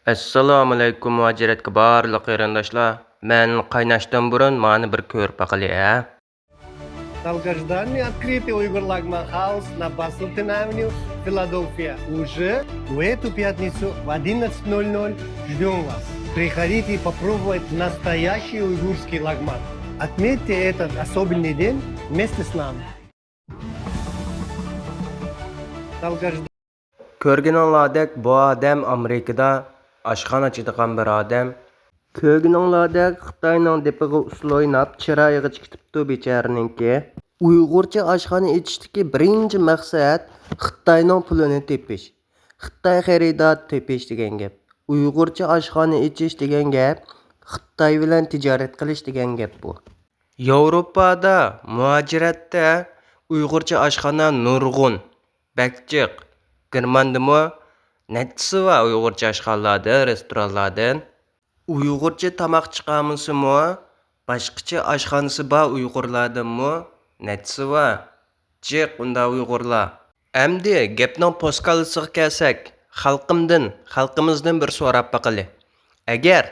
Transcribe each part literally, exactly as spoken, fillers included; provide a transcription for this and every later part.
ئەسسالامۇئەلەيكۇم مۇھاجىرەتكە بارلىق قېرىنداشلار. مەن قايناشتىن بۇرۇن مانا بىر كۆرۈپ باقىلى، ھە؟ Долгожданный открытый Уйгур Лагман Хаус на Базлтон Авеню, Филадельфия. Уже в эту пятницу в одиннадцать ноль ноль ждём вас. Приходите и попробовать настоящий уйгурский лагман. Отметьте этот особенный день вместе с нами. Долгожданный. كۆرگىنىڭلاردەك بۇ ئادەم ئامېرىكىدا ئاشخانا ئاچىدىغان بىر ئادەم. كۆرگىنىڭلاردەك خىتاينىڭ دېپىغا ئۇسسۇل ئويناپ چىرايىغا چىقىتىپتۇ بىچارىنىڭكى. ئۇيغۇرچە ئاشخانا ئېچىشتىكى بىرىنچى مەقسەت خىتاينىڭ پۇلىنى تېپىش. خىتاي خېرىدار تېپىش دېگەن گەپ. ئۇيغۇرچە ئاشخانا ئېچىش دېگەن گەپ خىتاي بىلەن تىجارەت قىلىش دېگەن گەپ بۇ. ياۋروپادا، مۇھاجىرەتتە ئۇيغۇرچە ئاشخانا نۇرغۇن، بەك جىق. گېرماندىمۇ نەچچىسى بار ئۇيغۇرچە ئاشخانىلاردىن، رېستورانلاردىن. ئۇيغۇرچە تاماق چىقارمىسىمۇ، باشقىچە ئاشخانىسى بار ئۇيغۇرلاردىنمۇ نەچچىسى بار. جىق ئۇنداق ئۇيغۇرلار. ئەمدى گەپنىڭ پوسكاللىسىغا كەلسەك، خەلقىمدىن، خەلقىمىزدىن بىر سوراپ باقىلى. ئەگەر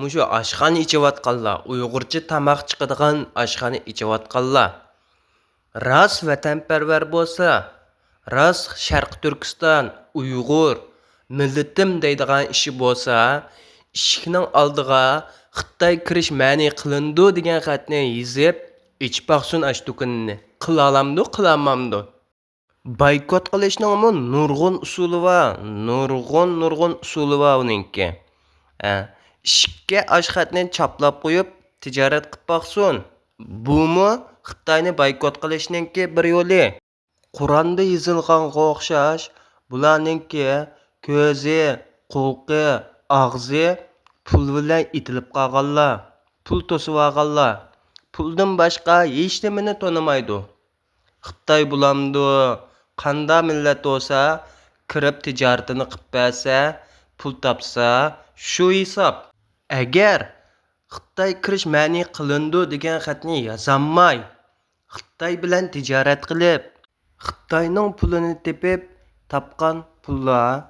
مۇشۇ ئاشخانا ئېچىۋاتقانلار، ئۇيغۇرچە تاماق چىقىدىغان ئاشخانا ئېچىۋاتقانلار راست ۋەتەنپەرۋەر بولسا، راست شەرقىي تۈركىستان، ئۇيغۇر، مىللىتىم دەيدىغان ئىشى بولسا، ئىشىكنىڭ ئالدىغا «خىتاي كىرىش مەنئى قىلىنىدۇ» دېگەن خەتنى يېزىپ، ئېچىپ باقسۇن ئاشۇ دۇكىنىنى. قىلالامدۇ، قىلالمامدۇ؟ بايكوت قىلىشنىڭمۇ نۇرغۇن ئۇسۇلى بار، نۇرغۇن، نۇرغۇن ئۇسۇلى بار ئۇنىڭكى. ھە، ئىشىككە ئاشۇ خەتنى چاپلاپ قويۇپ، تىجارەت قىلىپ باقسۇن. بۇمۇ خىتاينى بايكوت قىلىشنىڭكى بىر يولى. قۇرئاندا يېزىلغانغا ئوخشاش، بۇلارنىڭكى كۆزى، قۇلىقى، ئاغزى پۇل بىلەن ئېتىلىپ قالغانلار، پۇل توسۇۋالغانلار، پۇلدىن باشقا ھېچنېمىنى تونۇمايدۇ. خىتاي بولامدۇ، قاندا مىللەت بولسا، كىرىپ تىجارىتىنى قىپ بەرسە، پۇل تاپسا، شۇ ھېساب. ئەگەر «خىتاي كىرىش مەنئى قىلىنىدۇ» دېگەن خەتنى يازالماي، خىتاي بىلەن تىجارەت قىلىپ، خىتاينىڭ پۇلىنى تېپىپ تاپقان پۇللار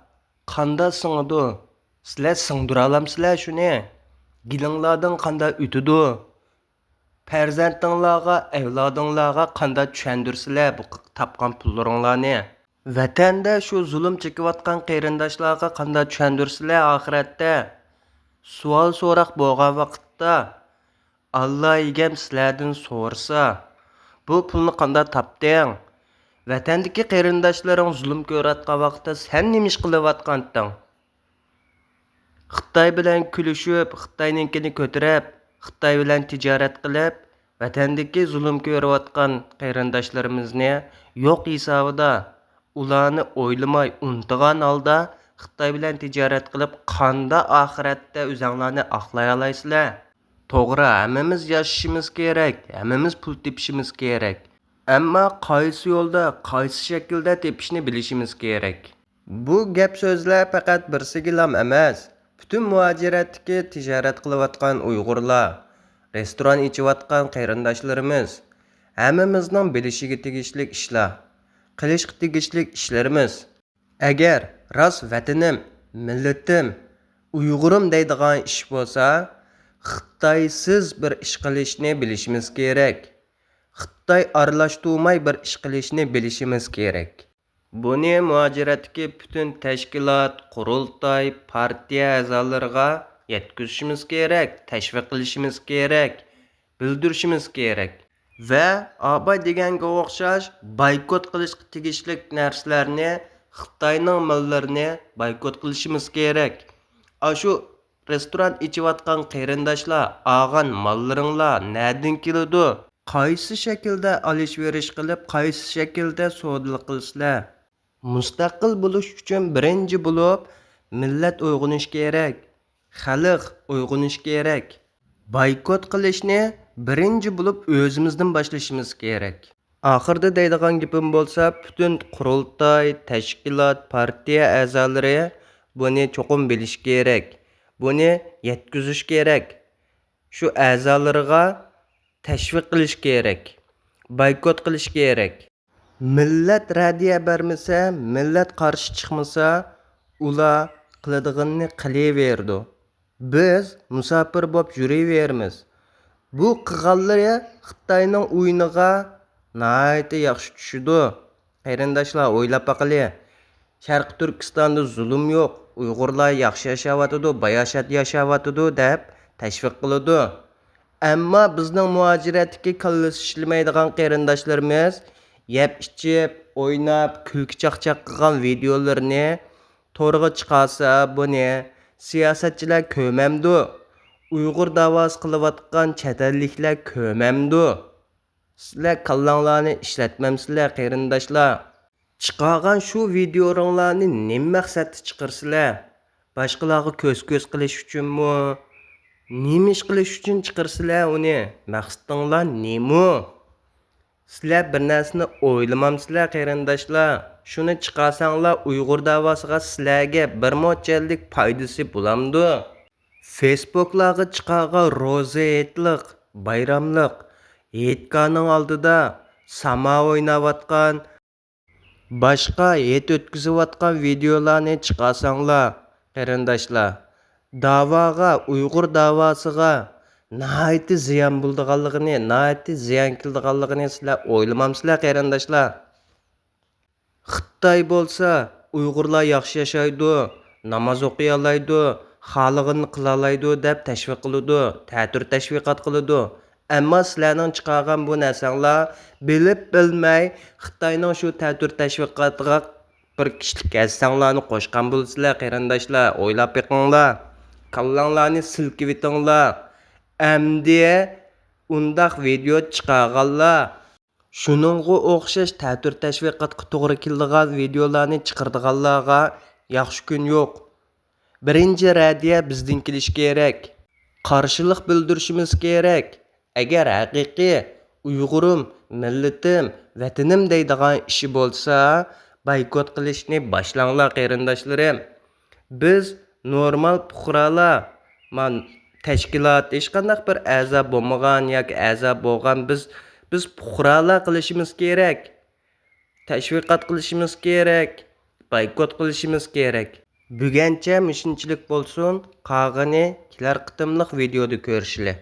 قاندا سىڭىدۇ؟ سىلەر سىڭدۈرالامسىلەر شۇنى؟ گېلىڭلاردىن قاندا ئۆتىدۇ؟ پەرزەنتىڭلارغا، ئەۋلادىڭلارغا قاندا چۈشەندۈرسىلەر بۇ تاپقان پۇللىرىڭلارنى؟ ۋەتەندە شۇ زۇلۇم چېكىۋاتقان قېرىنداشلارغا قاندا چۈشەندۈرسىلەر ئاخىرەتتە؟ سوئال سوراق بولغان ۋاقىتتا، ئاللا ئىگەم سىلەردىن سورىسا، بۇ پۇلنى قاندا تاپتىڭ؟ ۋەتەندىكى قېرىنداشلىرىڭ زۇلۇم كۆرۈۋاتقان ۋاقىتتا سەن نېمە ئىش قىلىۋاتقانتىڭ؟ خىتاي بىلەن كۈلۈشۈپ، خىتاينىڭكىنى كۆتۈرۈپ، خىتاي بىلەن تىجارەت قىلىپ، ۋەتەندىكى زۇلۇم كۆرۈۋاتقان قېرىنداشلىرىمىزنى يوق ھېسابىدا، ئۇلارنى ئويلىماي، ئۇنتۇغان ھالدا خىتاي بىلەن تىجارەت قىلىپ، قاندا ئاخىرەتتە ئۆزەڭلارنى ئاقلايالايسىلەر؟ توغرا، ھەممىمىز ياشىشىمىز كېرەك، ھەممىمىز پۇل تېپىشىمىز كېرەك. ئەمما قايسى يولدا، قايسى شەكىلدە تېپىشنى بىلىشىمىز كېرەك. بۇ گەپ سۆزلەر پەقەت بىرسىگىلام ئەمەس، پۈتۈن مۇھاجىرەتتىكى تىجارەت قىلىۋاتقان ئۇيغۇرلار، رېستوران ئېچىۋاتقان قېرىنداشلىرىمىز، ھەممىمىزنىڭ بىلىشىگە تېگىشلىك ئىشلار، قىلىشقا تېگىشلىك ئىشلىرىمىز. ئەگەر راست ۋەتىنىم، مىللىتىم، ئۇيغۇرۇم دەيدىغان ئىش بولسا، خىتايسىز بىر ئىش قىلىشنى بىلىشىمىز كېرەك. خىتاي ئارىلاشتۇرماي بىر ئىش قىلىشنى بىلىشىمىز كېرەك. بۇنى مۇھاجىرەتتىكى پۈتۈن تەشكىلات، قۇرۇلتاي، پارتىيە ئەزالىرىغا يەتكۈزۈشىمىز كېرەك، تەشۋىق قىلىشىمىز كېرەك، بىلدۈرۈشىمىز كېرەك. ۋە ئاباي دېگەنگە ئوخشاش بايكوت قىلىشقا تېگىشلىك نەرسىلەرنى، خىتاينىڭ ماللىرىنى بايكوت قىلىشىمىز كېرەك. ئاشۇ رېستوران ئېچىۋاتقان قېرىنداشلار، ئالغان ماللىرىڭلار نەدىن كېلىدۇ؟ قايسى شەكىلدە ئالىش-بېرىش قىلىپ، قايسى شەكىلدە سودىلىق قىلىسىلەر؟ مۇستەقىل بولۇش ئۈچۈن بىرىنچى بولۇپ مىللەت ئويغىنىشى كېرەك، خەلق ئويغىنىشى كېرەك. بايكوت قىلىشنى بىرىنچى بولۇپ ئۆزىمىزدىن باشلىشىمىز كېرەك. ئاخىرىدا دەيدىغان گېپىم بولسا، پۈتۈن قۇرۇلتاي، تەشكىلات، پارتىيە ئەزالىرى بۇنى چوقۇم بىلىشى كېرەك. بۇنى يەتكۈزۈش كېرەك. شۇ ئەزالىرىغا تەشۋىق قىلىش كېرەك. بايكوت قىلىش كېرەك. مىللەت رەددىيە بەرمىسە، مىللەت قارشى چىقمىسا، ئۇلار قىلىدىغىنىنى قىلىۋېرىدۇ. بىز مۇساپىر بولۇپ يۈرۈۋېرىمىز. بۇ قىلغانلىرى خىتاينىڭ ئويۇنىغا ناھايىتى ياخشى چۈشىدۇ. قېرىنداشلار، ئويلاپ باقىلى. شەرقىي تۈركىستاندا زۇلۇم يوق، ئۇيغۇرلار ياخشى ياشاۋاتىدۇ، باياشات ياشاۋاتىدۇ دەپ تەشۋىق قىلىدۇ. ئەمما بىزنىڭ مۇھاجىرەتتىكى كاللىسى ئىشلىمەيدىغان قېرىنداشلىرىمىز يەپ ئىچىپ، ئويناپ، كۈلكە چاقچاق قىلغان ۋىدىيولىرىنى تورغا چىقارسا، بۇنى سىياسەتچىلەر كۆرمەمدۇ؟ ئۇيغۇر داۋاسى قىلىۋاتقان چەت ئەللىكلەر كۆرمەمدۇ؟ سىلەر كاللاڭلارنى ئىشلەتمەمسىلەر، قېرىنداشلار؟ چىقارغان شۇ ۋىدىيولىرىڭلارنى نېمە مەقسەتتە چىقىرىسىلەر؟ باشقىلارغا كۆز-كۆز قىلىش ئۈچۈنمۇ؟ نېمە ئىش قىلىش ئۈچۈن چىقىرىسىلەر ئۇنى؟ مەقسىتىڭلار نېمە؟ سىلەر بىر نەرسىنى ئويلىمامسىلەر، قېرىنداشلار؟ شۇنى چىقارساڭلار، ئۇيغۇر داۋاسىغا سىلەرگە بىر مو چەنلىك پايدىسى بولامدۇ؟ فېيسبۇكلارغا چىقارغان روزا ھېيتلىق، بايراملىق، ھېيتگاھنىڭ ئالدىدا ساما ئويناۋاتقان، باشقا ھېيت ئۆتكۈزۈۋاتقان ۋىدىيولارنى چىقارساڭلار، قېرىنداشلار، داۋاغا، ئۇيغۇر داۋاسىغا ناھايىتى زىيان بولىدىغانلىقىنى، ناھايىتى زىيان كېلىدىغانلىقىنى سىلەر ئويلىمامسىلەر، قېرىنداشلار؟ خىتاي بولسا، ئۇيغۇرلار ياخشى ياشايدۇ، ناماز ئوقۇيالايدۇ، خالىغىنىنى قىلالايدۇ دەپ تەشۋىق قىلىدۇ، تەتۈر تەشۋىقات قىلىدۇ. ئەمما سىلەرنىڭ چىقارغان بۇ نەرسەڭلار بىلىپ بىلمەي خىتاينىڭ شۇ تەتۈر تەشۋىقاتىغا بىر كىشىلىك ھەسسەڭلارنى قوشقان بولىسىلەر، قېرىنداشلار. ئويلاپ بېقىڭلار. كاللاڭلارنى سىلكىۋېتىڭلار. ئەمدى ئۇنداق ۋىدىيو چىقارغانلار، شۇنىڭغا ئوخشاش تەتۈر تەشۋىقاتقا توغرا كېلىدىغان ۋىدىيولارنى چىقىرىدىغانلارغا ياخشى كۈن يوق. بىرىنچى رەددىيە بىزدىن كېلىشى كېرەك. قارشىلىق بىلدۈرۈشىمىز كېرەك. ئەگەر ھەقىقىي ئۇيغۇرۇم، مىللىتىم، ۋەتىنىم دەيدىغان ئىشى بولسا، بايكوت قىلىشنى باشلاڭلار، قېرىنداشلىرىم. بىز نورمال پۇقرالار، مان، تەشكىلات، ھېچقانداق بىر ئەزا بولمىغان ياكى ئەزا بولغان بىز، بىز پۇقرالار قىلىشىمىز كېرەك. تەشۋىقات قىلىشىمىز كېرەك. بايكوت قىلىشىمىز كېرەك. بۈگەنچە مۇشۇنچىلىك بولسۇن، قالغىنى كېلەر قېتىملىق ۋىدىيودا كۆرۈشىلى.